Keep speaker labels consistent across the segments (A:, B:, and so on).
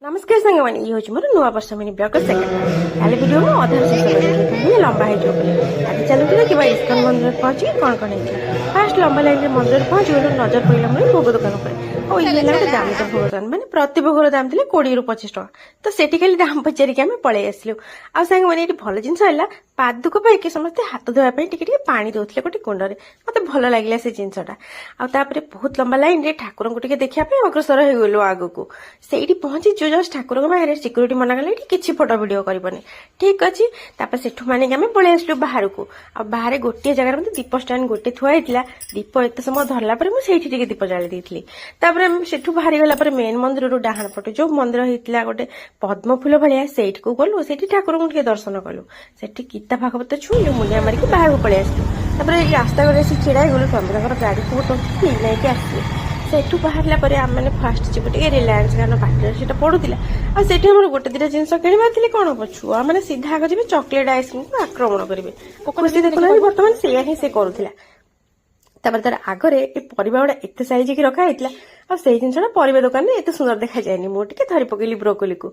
A: ନମସ୍କାର ସାଙ୍ଗମାନେ, ଇଏ ହେଉଛି ମୋର ନୂଆ ବର୍ଷ ମିନି ବ୍ଲଗର ସେକେଣ୍ଡ। କାଲି ଭିଡ଼ିଓ ମୁଁ ଅଧାରୁ ଶେଷ କରିଦେଇଥିଲି, ଲମ୍ବା ହେଇଯିବ ବୋଲି। ଆଜି ଚାଲନ୍ତୁ ଦେଖିବା ଇସ୍କନ ମନ୍ଦିରରେ ପହଞ୍ଚିକି କ'ଣ କ'ଣ ହେଇଥିଲା। ଫାଷ୍ଟ ଲମ୍ବା ଲାଇନରେ ମନ୍ଦିରରେ ପହଞ୍ଚିଗଲୁ। ନଜର ପଡ଼ିଲା ମୋର ଭୋଗ ଦୋକାନ ଉପରେ। ଆଉ ଇଏ ହେଲା ଗୋଟେ ଦାମିକା ଭୋଗ ଦୋକାନ, ମାନେ ପ୍ରତି ଭୋଗର ଦାମ ଥିଲା 20ରୁ 25 ଟଙ୍କା। ତ ସେଠି ଖାଲି ଦାମ ପଚାରିକି ଆମେ ପଳେଇ ଆସିଲୁ। ଆଉ ସାଙ୍ଗମାନେ, ଏଠି ଭଲ ଜିନିଷ ହେଲା ପାଦୁକ ପାଇକି ସମସ୍ତେ ହାତ ଧୋଇବା ପାଇଁ ଟିକେ ଟିକେ ପାଣି ଦଉଥିଲେ ଗୋଟେ କୁଣ୍ଡରେ। ମତେ ଭଲ ଲାଗିଲା ସେ ଜିନିଷଟା। ଆଉ ତାପରେ ବହୁତ ଲମ୍ବା ଲାଇନରେ ଠାକୁରଙ୍କୁ ଟିକେ ଦେଖିବା ପାଇଁ ଅଗ୍ରସର ହେଇଗଲୁ ଆଗକୁ। ସେଇଠି ପହଞ୍ଚିଛୁ ଜଷ୍ଟ ଠାକୁରଙ୍କ ବାହାରେ, ସିକ୍ୟୁରିଟି ମନା କଲେ, ଏଠି କିଛି ଫଟୋ ଭିଡିଓ କରିବନି। ଠିକ ଅଛି। ତାପରେ ସେଠୁ ମାନିକି ଆମେ ପଳେଇ ଆସିଲୁ ବାହାରକୁ। ଆଉ ବାହାରେ ଗୋଟିଏ ଜାଗାରେ ମତେ ଦୀପ ଷ୍ଟାଣ୍ଡ ଗୋଟେ ଥୁଆ ହେଇଥିଲା। ଦୀପ ଏତେ ସମୟ ଧରିଲା ପରେ ମୁଁ ସେଇଠି ଟିକେ ଦୀପ ଜାଳି ଦେଇଥିଲି। ତାପରେ ଆମେ ସେଠୁ ବାହାରିଗଲା ପରେ ମେନ୍ ମନ୍ଦିରରୁ ଡାହାଣ ପଟେ ଯୋଉ ମନ୍ଦିର ହେଇଥିଲା ଗୋଟେ ପଦ୍ମ ଫୁଲ ଭଳିଆ, ସେଇଠିକୁ ଗଲୁ। ସେଇଠି ଠାକୁରଙ୍କୁ ଟିକେ ଦର୍ଶନ କଲୁ। ସେଠି ଗୀତା ଭାଗବତ ଛୁଇଁଲୁ, ମୁଣ୍ଡିଆ ମାରିକି ବାହାରକୁ ପଳେଇ ଆସିଲୁ। ତାପରେ ରାସ୍ତା କଡ଼ରେ ଆସି ଛିଡ଼ା ହେଇଗଲୁ। ସ୍ୱାମୀ ତାଙ୍କର ଗାଡ଼ିକୁ ନେଇକି ଆସିଲେ। ସେଠୁ ବାହାରିଲା ପରେ ଆମେ ଫାଷ୍ଟ ଯିବୁ ଟିକେ ରିଲାଏନ୍ସ, କାରଣ ବାଟରେ ସେଟା ପଡୁଥିଲା। ଆଉ ସେଠି ଆମର ଗୋଟେ ଦିଟା ଜିନିଷ କିଣିବାର ଥିଲେ। କଣ ହବ, ଛୁଆ ମାନେ ସିଧା ଆଗ ଯିବେ, ଚକୋଲେଟ ଆଇସ୍କ୍ରିମକୁ ଆକ୍ରମଣ କରିବେ। ଖୁସି ଦେଖୁନାହାନ୍ତି, ବର୍ତ୍ତମାନ ସେଇଆ ହିଁ ସେ କରୁଥିଲା। ତାପରେ ତାର ଆଗରେ ଏ ପରିବା ଗୁଡା ଏତେ ସାଇଜ କି ରଖା ହେଇଥିଲା। ଆଉ ସେଇ ଜିନିଷଟା ପରିବା ଦୋକାନରେ ଏତେ ସୁନ୍ଦର ଦେଖାଯାଏନି। ମୁଁ ଟିକେ ଧରି ପକେଇଲି ବ୍ରୋକୋଲିକୁ।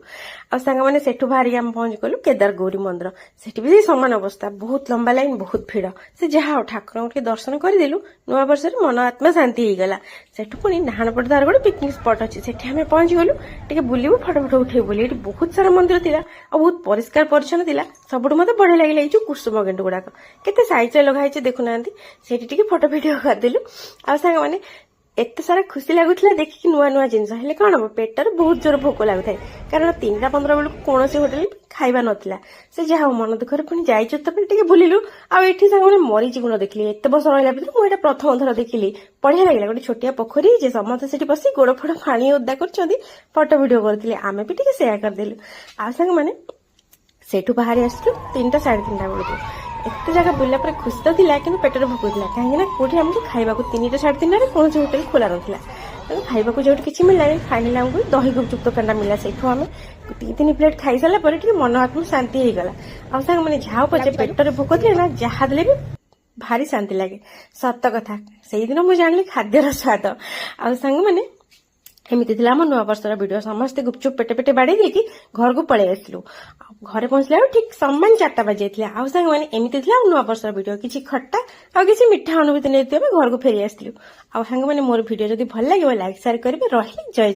A: ଆଉ ସାଙ୍ଗମାନେ, ସେଠୁ ବାହାରିକି ଆମେ ପହଞ୍ଚି ଗଲୁ କେଦାର ଗୌରୀ ମନ୍ଦିର। ସେଠି ବି ସେଇ ସମାନ ଅବସ୍ଥା, ବହୁତ ଲମ୍ବା ଲାଇନ, ବହୁତ ଭିଡ। ସେ ଯାହା ହଉ, ଠାକୁରଙ୍କୁ ଟିକେ ଦର୍ଶନ କରିଦେଲୁ। ନୂଆ ବର୍ଷରେ ମନ ଆତ୍ମା ଶାନ୍ତି ହେଇଗଲା। ସେଠୁ ପୁଣି ଡାହାଣ ପଟେ ତାର ଗୋଟେ ପିକନିକ ସ୍ପଟ ଅଛି, ସେଠି ଆମେ ପହଞ୍ଚି ଗଲୁ ଟିକେ ବୁଲିବୁ, ଫଟୋ ଫଟୋ ଉଠେଇବୁ ବୋଲି। ଏଠି ବହୁତ ସାରା ମନ୍ଦିର ଥିଲା ଆଉ ବହୁତ ପରିଷ୍କାର ପରିଚ୍ଛନ୍ନ ଥିଲା। ସବୁଠୁ ମତେ ବଢିଆ ଲାଗିଲା ଏଇ ଯୋଉ କୁସୁମ ଗେଣ୍ଡୁ ଗୁଡାକ କେତେ ସାଇଜରେ ଲଗା ହେଇଛି ଦେଖୁନାହାନ୍ତି। ସେଇଠି ଟିକେ ଫଟୋ ଭିଡିଓ କରିଦେଲୁ। ଆଉ ସାଙ୍ଗମାନେ, ଏତେ ସାରା ଖୁସି ଲାଗୁଥିଲା ଦେଖିକି ନୂଆ ନୂଆ ଜିନିଷ। ହେଲେ କଣ ହବ, ପେଟରେ ବହୁତ ଜୋର ଭୋକ ଲାଗୁଥାଏ, କାରଣ 3ଟା 15 ବେଳକୁ କୌଣସି ହୋଟେଲ ଖାଇବା ନଥିଲା। ସେ ଯାହା ହଉ, ମନ ଦୁଃଖରେ ପୁଣି ଯାଇଛୁ ତ ଟିକେ ବୁଲିଲୁ। ଆଉ ଏଠି ସାଙ୍ଗମାନେ, ମରିଚି ଗୁଣ୍ଡ ଦେଖିଲି। ଏତେ ବର୍ଷ ରହିଲା ଭିତରେ ମୁଁ ଏଇଟା ପ୍ରଥମ ଥର ଦେଖିଲି। ବଢିଆ ଲାଗିଲା। ଗୋଟେ ଛୋଟିଆ ପୋଖରୀ ଯେ ସମସ୍ତେ ସେଠି ବସି ଗୋଡ ଫୋଡ ପାଣି ଓଦା କରୁଛନ୍ତି, ଫଟୋ ଭିଡିଓ କରୁଥିଲେ। ଆମେ ବି ଟିକେ ସେୟା କରିଦେଲୁ। ଆଉ ସାଙ୍ଗମାନେ, ସେଇଠୁ ବାହାରି ଆସିଲୁ 3ଟା 3:30 ବେଳକୁ। ଏତେ ଜାଗା ବୁଲିଲା ପରେ ଖୁସି ତ ଥିଲା, କିନ୍ତୁ ପେଟରେ ଭୋକ ଥିଲା, କାହିଁକି ନା କୋଉଠି ଆମକୁ ଖାଇବାକୁ 3ଟା 3:30ରେ କୌଣସି ହୋଟେଲ ଖୋଲା ନଥିଲା। ତେଣୁ ଖାଇବାକୁ ଯୋଉଠି କିଛି ମିଳିଲାନି। ଫାଇନାଲି ଆମକୁ ଦହି ଗୁପଚୁପ ଦୋକାନଟା ମିଳିଲା। ସେଇଠୁ ଆମେ ଦି ତିନି ପ୍ଲେଟ୍ ଖାଇସାରିଲା ପରେ ଟିକେ ମନ ଆତ୍ମ ଶାନ୍ତି ହେଇଗଲା। ଆଉ ସାଙ୍ଗମାନେ, ଯାହା ପଛେ ପେଟରେ ଭୋକ ଥିଲେ ନା, ଯାହା ଦେଲେ ବି ଭାରି ଶାନ୍ତି ଲାଗେ। ସତ କଥା, ସେଇଦିନ ମୁଁ ଜାଣିଲି ଖାଦ୍ୟର ସ୍ୱାଦ। ଆଉ ସାଙ୍ଗମାନେ, ଏମିତି ଥିଲା ଆମ ନୂଆ ବର୍ଷର ଭିଡିଓ। ସମସ୍ତେ ଗୁପଚୁପ ପେଟେ ପେଟେ ବାଡେଇ ଦେଇକି ଘରକୁ ପଳେଇ ଆସିଲୁ। ଆଉ ଘରେ ପହଞ୍ଚିଲା ବେଳକୁ ଠିକ ସମାନ 4ଟା ବାଜିଯାଇଥିଲା। ଆଉ ସାଙ୍ଗମାନେ, ଏମିତି ଥିଲା ଆଉ ନୂଆ ବର୍ଷର ଭିଡିଓ। କିଛି ଖଟା ଆଉ କିଛି ମିଠା ଅନୁଭୂତି ନେଇକି ଆମେ ଘରକୁ ଫେରି ଆସିଥିଲୁ। ଆଉ ସାଙ୍ଗମାନେ, ମୋର ଭିଡିଓ ଯଦି ଭଲ ଲାଗିବ, ଲାଇକ୍, ସେୟାର କରିବେ। ରହିଲି, ଜୟ